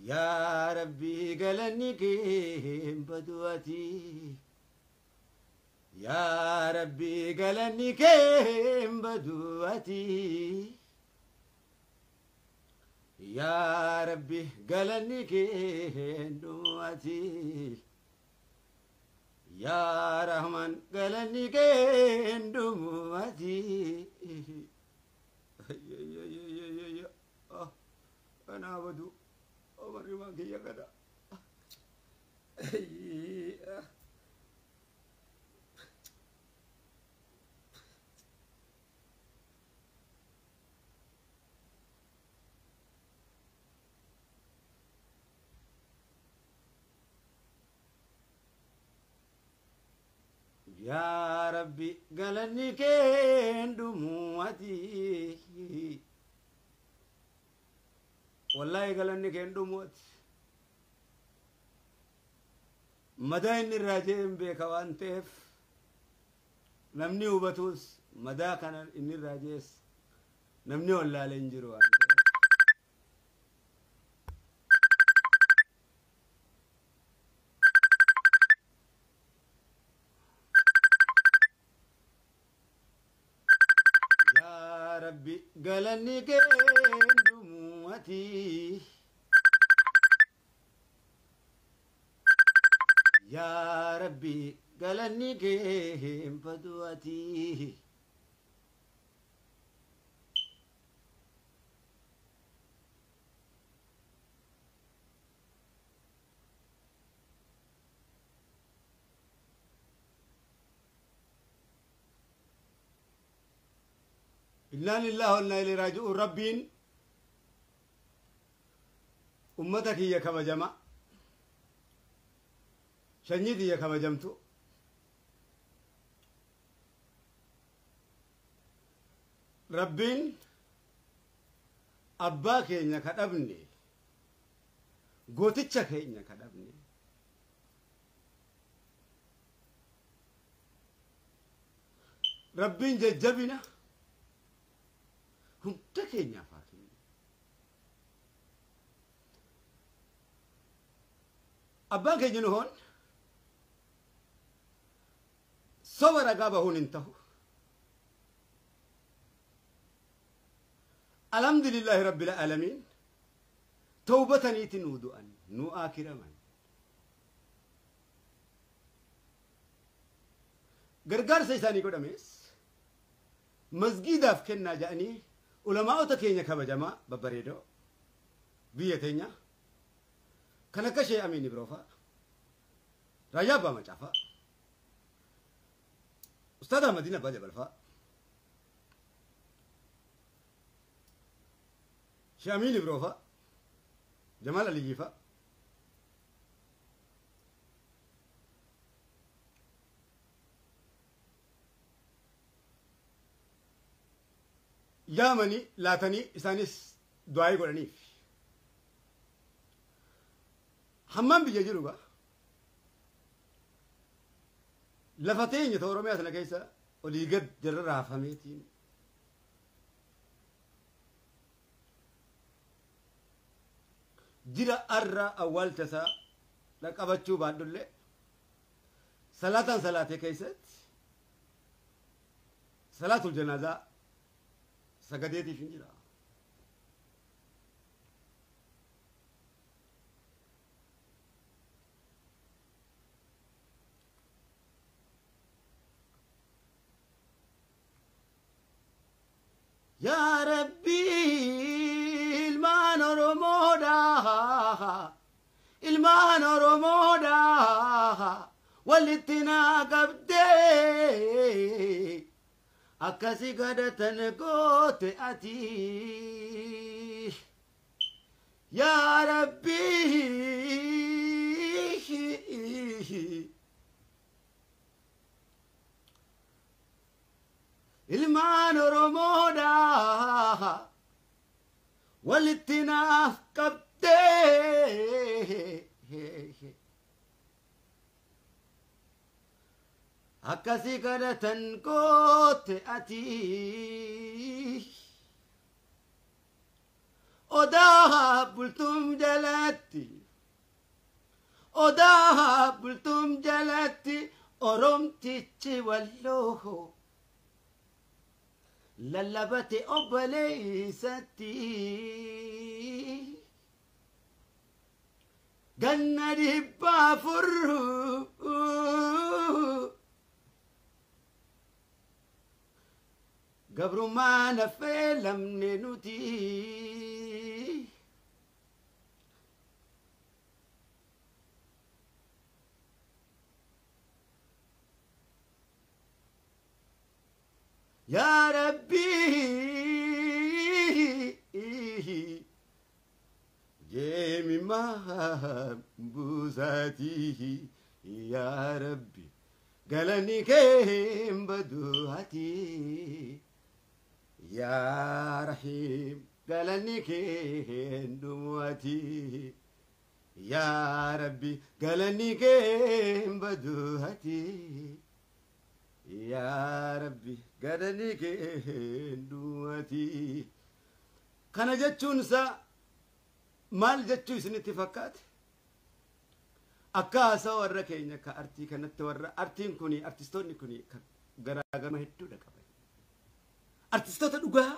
Yaa Rabbi galanni kee hin badu ati. Yaa Rabbi galanni kee hin badu ati. Yaa Rabbi galanni kee hin dhumu ati. Yaa Rahman galanni kee hin dhumu ati. Kanaa badu. Omarri waan kiyya kana. Yaa Rabbi galanni kee hin dhumu ati. Wallaahi galanni kee hin dhumu ati. Madaa inni irraa jee hin beeka waan ta'eef namni hubatus madaa kana inni irraa jees namni wallaalee hin jiru waan ta'eef. Yaa Rabbi galanni kee hin dhumu ati. Yaa Rabbi galanni kee hin badu ati. Innaa lillahi wa innaa ilayhi raaji'uun. Rabbiin ummata kiyya kabajama, sanyii tiyya kabajamtu, Rabbiin abbaa keenya ka dhabne, gooticha keenya ka dhabne, Rabbiin jajjabina hunda keenyaaf haa kennu. Abbaan keenya Nuhoon soba ragaa bahuun hin tahu. Alhamdulillahi Rabbil Aalamiin, tawbataniiti nuu du'an, nuu aakiraman. Gargaarsa isaanii godhames masgiidaaf kennaa jedhanii ulamaa'ota keenya kabajamaa babbareedoo biyya teenya kan akka Shee Amiin Ibroofaa, Raayyaa Abbaa Macaafaa, Ustaad Ahmadiin Abbaa Jabalfaa, Shee Amiin Ibroofaa, Jamaal Aliyyiifaa, yaamanii laatanii isaanis du'aayii godhaniif. Hammaan biyya jiru gaa lafa teenya ta Oromiyaa sana keessa olii gad jarra raafameetiin jira. Arra awwaalcha isaa dhaqqabachuu baadhullee salaataan salaatee keessatti salaatul janaazaa sagadeetiif hin jira. Yaa Rabbi ilmaan Oromoodha, ilmaan Oromoodha walitti naa qabdee akkasi kadhatan goote ati. Yaa Rabbi ilmaan Oromoodha walitti naaf qabdee akkasi kadhatan goote ati. Odaa bultum jalatti, odaa bultum jalatti, Oromtichi Walloo lallabate obboleessatti. Ganna 400 gabrummaan affeelamne nuti. Yaa Rabbii, jeemimaa buusaatii, yaa Rabbi, galanni kee hin badu ati. Yaa Rahiim, galanni kee hin dhumu ati. Yaa Rabbi, galanni kee hin badu ati. Yaa Rabbi, galanni kee hin dhumu ati. Kana jechuun isaa maal jechuu isinitti fakkaate? Akka haasawa warra keenya ka artii kanatti, warra artiin kuni, artistoonni kuni garaagarummaa hedduudha qaban. Artistoota dhugaa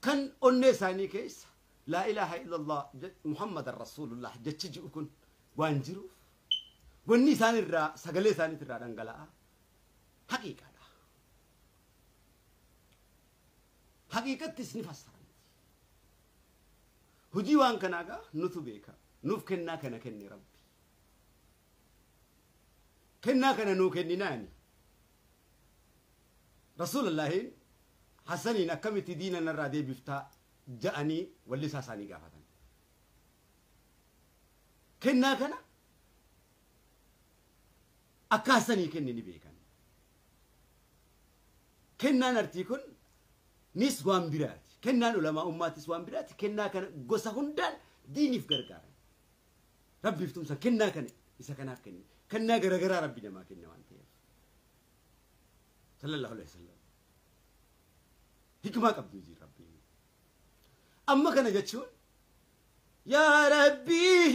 kan onnee isaanii keessa laa ilaaha illallah Muhammadan Rasuulullah jechi ji'u kun waan jiruuf, wanni isaan irraa sagalee isaaniitirraa irraa dhangala'a haqiiqaadha. Haqiiqattis ni fassaramti. Hojii waan kanaa gaa nutu beeka. Nuuf kennaa kana kenne Rabbi. Kennaa kana nuu kenninaani. Rasuulullaahiin Hassaniin akkamitti diina narraa deebiftaa ja'anii wallisaa isaanii gaafatan. Kennaa kana akka Hassanii kenne ni beekan. Kennaan artii kun nis waan biraati. Kennaan ulamaa ummaatis waan biraati. Kennaa kana gosa hundaan diiniif gargaaran. Rabbiif tumsa kennaa kana isa kanaaf kenne. Kennaa garagaraa Rabbi namaa kenne waan ta'eef. Sallallahu alaihi wasallam. Hikmaa qabdu hojii Rabbi. Amma kana jechuun yaa Rabbii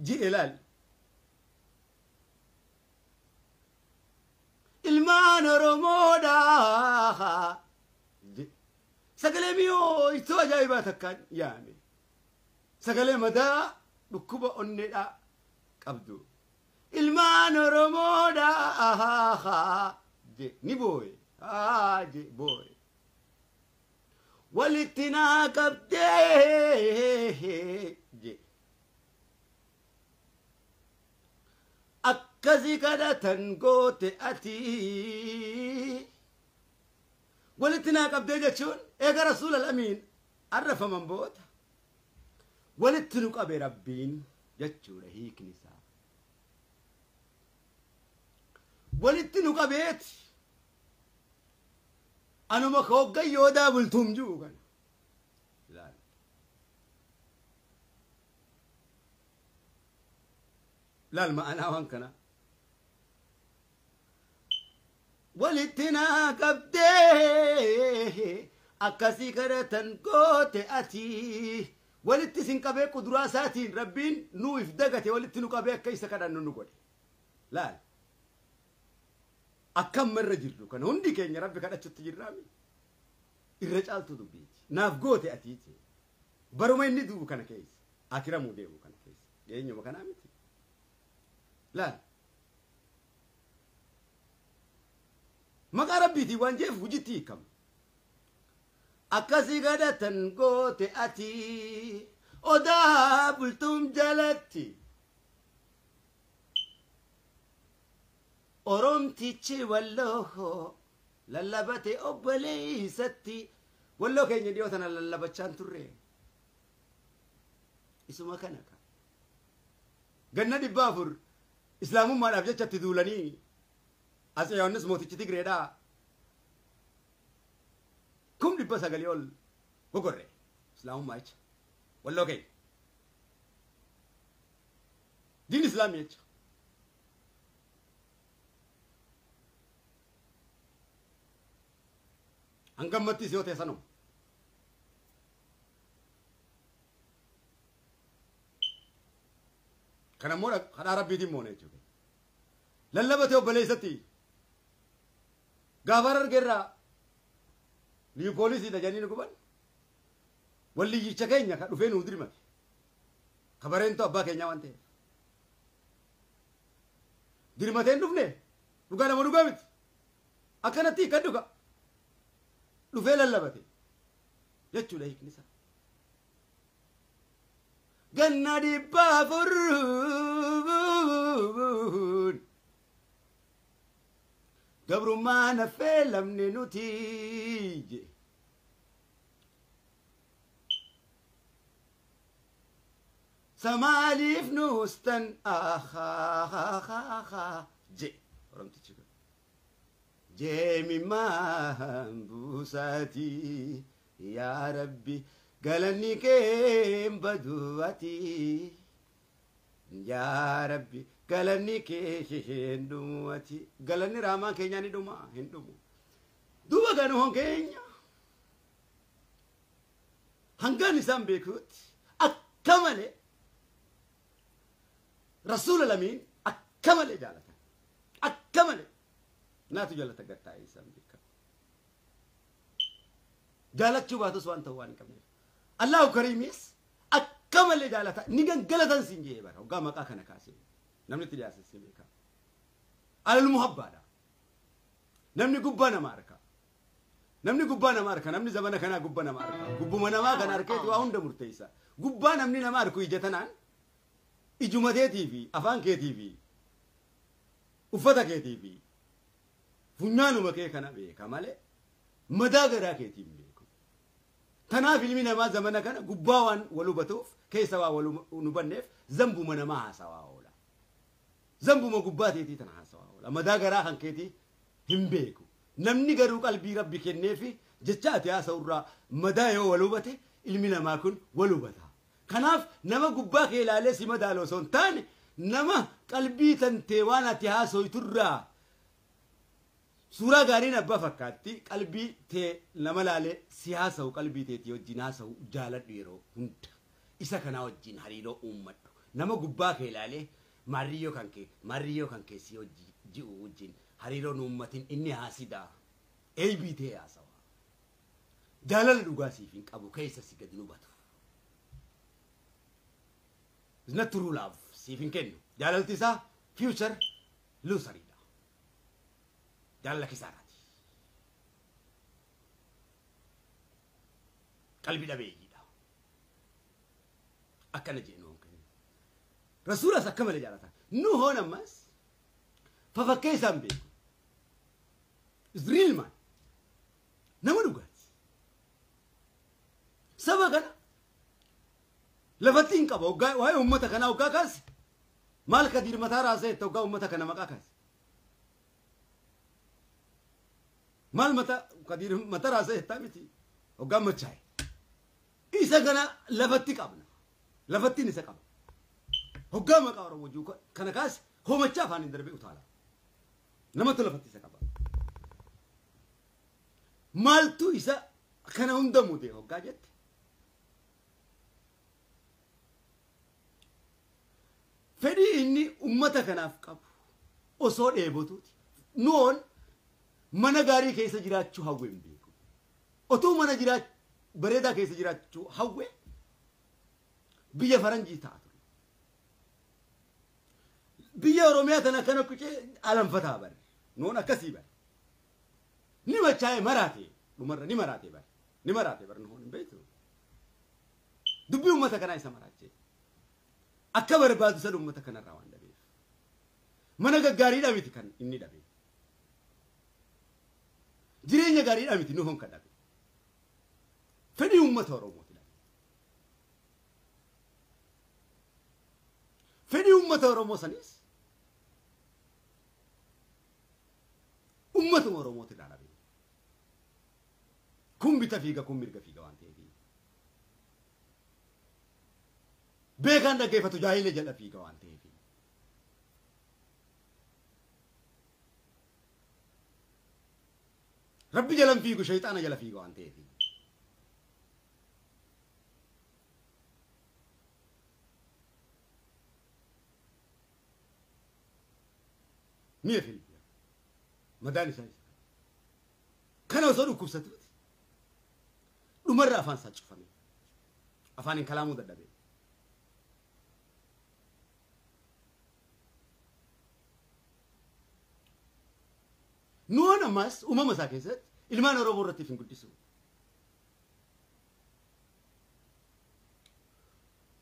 ji'e laal. Ilmaan Oromoodhaa sagalee mi'ooytuu ajaa'ibaa takkaan yaame. Sagalee madaa dhukkuba onneedhaa qabdu. Ilmaan Oromoodhaa je ni booye je booye. Walitti naa qabdee je. Akkasi kadhatan goote ati. Walitti naa qabdee jechuun eega Rasuul al-Amiin arrafaman booda walitti nu qabe Rabbiin jechuudha hiikni isaa. Walitti nu qabeeti anuma ka hoggayyoodaa bultuum jiru kana. Ilaali. Laal ma'anaa waan kana. Walitti naa qabdee akkasii kadhatan goote ati. Walitti isin qabee kuduraa isaatiin Rabbiin nuu if dagate, walitti nu qabee akka isa kadhannu nu godhe. Laal. Akka amma irra jirru kana hundi keenya Rabbi kadhachutti jirraami. Irra caaltu dubbiiti. Naaf goote atiiti. Baruma inni du'u kana keessa. Akiramuu deemu kana keessa. Dhiyeenyuma kanaa miti. Laal. Maqaa Rabbiitiin waan jeef hojiitti hiikama. Akkasii kadhatan goote ati odaa bultuum jalatti. Oromtichi Walloo lallabate obboleessatti. Walloo keenya dhiyoo tana lallabachaan turre. Isuma kana ka. Ganna 400 islaamummaadhaaf jecha itti duulanii Atse Yohaannis mootichi Tigreedhaa 900,000 ol gogorre islaamummaa jecha Walloo keenya. Diin islaamii jecha. Hangammattis yoo ta'e sanuma. Kana immoo kadhaa rabbiitiin moona jechuudha. Lallabatee obboleessatti gaafa argeerraa liyu poolisiidha jedhanii nu guban. Walliyyicha keenya kan dhufee nuu dirmate. Kabareentu abbaa keenyaa waan ta'eef. Dirmatee hin dhufne dhugaa nama dhugaa miti. Akkanatti kan dhuga dhufee lallabate jechuudha hiikni isaa. Ganna 400 gabrummaa naffee lamne nuti je. Samaaliif nuustan je oromtichi kun. Jeemimaan buusaati yaa Rabbi galanni kee baduati yaa Rabbi galanni kee hin dhumuati galanni raamaan keenyaa ni dhuma hin dhumu. Duuba ganuun keenya hangaan isaan beekuutti akka malee rasuula lamiin akka malee jaalatan akka malee naatu jaalata gattaa'ee isaan beekama. Jaalachuu baatus waan ta'u waan hin qabneef. Allahu kariimis akka malee jaalata ni gangalatan siin jee bara hoggaa maqaa kana kaasee namni itti dhiyaasessee beekama. Alal muhabbaadha. Namni gubbaa nama arka. Namni gubbaa nama arka. Namni zamana kanaa gubbaa nama arka. Gubbuma namaa kana arkeeti waa hunda murteessa. Gubbaa namni nama arku ija tanaan ijuma keetii fi afaan keetii fi uffata keetii fi funyaanuma kee kana beeka malee madaa garaa keetiin beeku. Kanaaf ilmi namaa zamana kana gubbaa waan wal hubatuuf keessa waa wal hubanneef zambuma namaa haasawaa oola. Zambuma gubbaa teetii tana haasawaa oola. Madaa garaa kan keetii hin beeku. Namni garuu qalbii rabbi kenneefi jecha ati haasa'urraa madaa yoo wal hubate ilmi namaa kun wal hubata. Kanaaf nama gubbaa kee ilaalee si madaalu osoo hin taane nama qalbii tantee waan ati haasoyturraa suuraa gaariin abbaa fakkaatti qalbii tee nama laalee si haasa'u qalbii teetii wajjin haasa'u jaaladhu yeroo hunda. Isa kanaa wajjin hariiroo uummadhu. Nama gubbaa kee ilaalee marriyyoo kan kee si wajjin ji'u wajjin hariiroon uummatin inni haasidaa. Eebii tee haasawa. Jaalala dhugaa siif hin qabu keessa si gadi hubatu. It's not true love siif hin kennu. Jaalalti isaa future loseridha. Jaalala kisaaraati. Qalbii dhabeeyyiidha. Akkana jee nuun kennu. Rasuulas akka malee jaalatan. Nu hoon ammas fafakkee isaan beeku. Is real man. Nama dhugaati. Saba kana lafatti hin qaba. Waa'ee uummata kanaa hoggaa kaase maal kadiir mataa raasee itti hoggaa uummata kana maqaa kaase. Maal mata kadiir mataa raasee itti miti hoggaa machaa'e. Isa kana lafatti qabna. Lafattiin isa qaba. Hoggaa maqaa Oromoo jiru kana kaase hoomachaa afaan hin darbee utaala. Namatu lafatti isa qaba. Maaltu isa kana hunda mudee hoggaa jette. Fedhii inni uummata kanaaf qabu osoo dheebotuuti. Nuun mana gaarii keessa jiraachuu hawwe hin beeku. Otuu mana bareedaa keessa jiraachuu hawwe biyya faranjii ta'a ture. Biyya Oromiyaa tana akkana kucee alanfataa bare. Nuun akkasii bare. Ni machaa'e maraate dhumarra ni maraate bare. Ni maraate bare nuun hin beektu. Dubbii uummata kanaa isa maraachee. Akka barbaadu san uummata kanarraa waan dhabeef. Mana gaggaariidhaa miti kan inni dhabe. Jireenya gaariidhaa miti nuun kan dhabe. Fedhii uummata Oromooti dhabe. Fedhii uummata Oromoo sanis uummatuma Oromooti dhabe. Kun bita fiiga kun mirga fiiga waan ta'eef. Beekaan dhaggeeffatu jaahilee jala fiiga waan ta'eef. Rabbi jalan fiigu shayxaana jala fiiga waan ta'eef. Mi'a filmiya madaan isaa isa kana osoo dhukkubsatuuti dhumarra afaan isaa cufame afaan hin kalaamuu dadhabe. Nuun ammas uumama isaa keessatti ilmaan Oromoo irratti hin guddisu.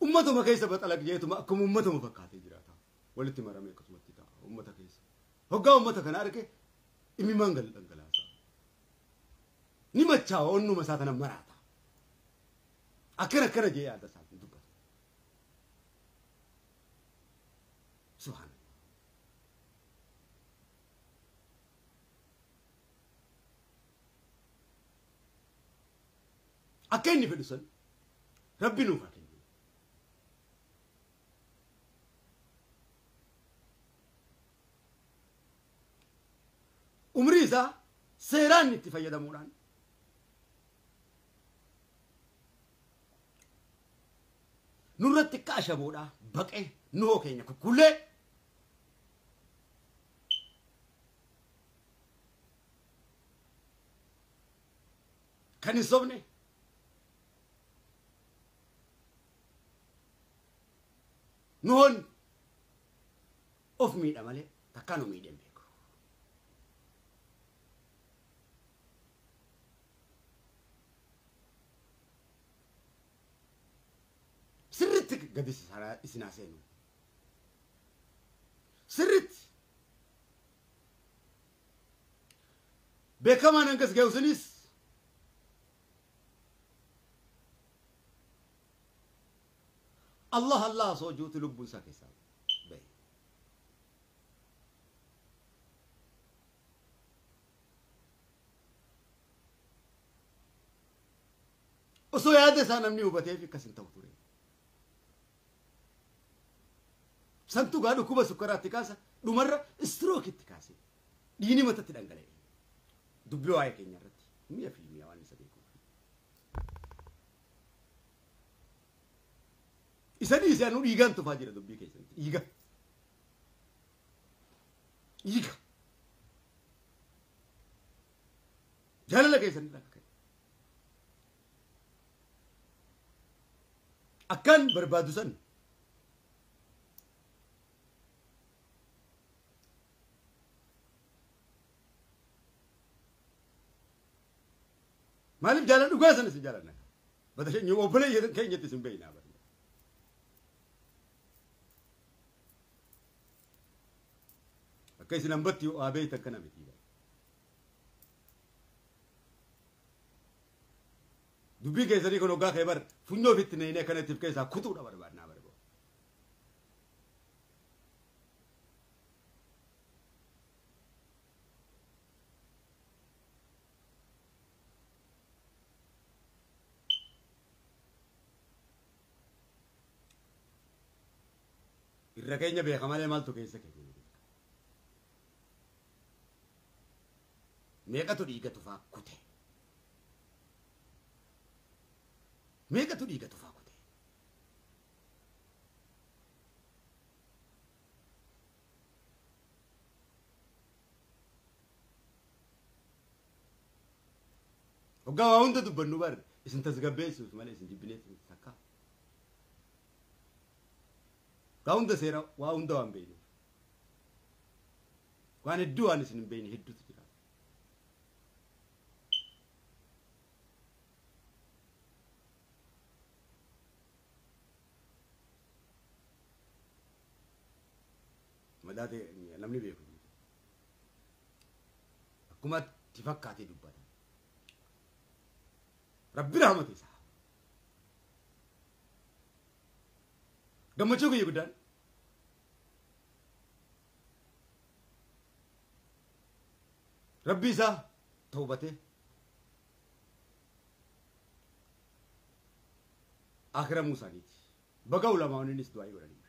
Uummatuma keessa baxalaq jeetuma akkuma uummatuma fakkaatee jiraata. Walitti maramee akkasumatti ta'a uummata keessa. Hoggaa uummata kana arge imimmaan gal dhangalaasa. Ni machaa'a onnuma isaa kana maraata. Akkana akkana jee yaada isaa dubbata. Subhaanallah. Akka inni fedhu san Rabbi nuuf haa kennu. Umrii isaa seeraan itti fayyadamuudhaan nurratti akka ashaboodhaa baqee nuhoo keenya kukkullee kan hin sobne nuhoon of miidha malee takkaa nu miidhee hin beeku. Sirriitti gadi isin haa seenu. Sirriitti beekamaan hangas ga'u sunis Allah Allah osoo juuti lubbuun isaa keessaa bahe. Osoo yaada isaa namni hubateef akkas hin ta'u ture. Santu gaa dhukkuba sukkaraatti kaasa dhumarra istirookitti kaase dhiigni matatti dhangala'e. Dubbii waa'ee keenya irratti mi'a fi mi'a waan isa beekuuf. Isa dhiisee anu dhiigaan tufaa jira dubbii keessatti dhiiga. Dhiiga. Jaalala keessan irraa ka'e. Akkan barbaadu san maaliif jaalala dhugaa sana isin jaalanna? Bata obboleeyyan keenyatti isin beeknaa bara. Akka isin hambatti waa beektan kana miti. Dubbii keessanii kun hoggaa kee bar funyoo ofitti neenee akkana itti keessaa kutuudha barbaadnaa barbaadu. Irra keenya beeka malee maaltu keessa keenya beeka. Meeqatu dhiiga tufaa kute? Meeqatu dhiiga tufaa kute? Hoggaa waa hunda dubbannu bar isin tasgabbeessuuf malee isin jibbineef takka. Waa hunda seera waa hunda waan beeknuuf. Waan hedduu waan isin hin beekne hedduutu jira. Madaate namni beeku. Akkuma itti fakkaatee dubbata. Rabbi rahmata isaa. Gammachuu kiyya guddaan. Rabbi isaa tawbatee akhiramuu isaaniiti. Baga ulamaa'onnis du'aa godhanii.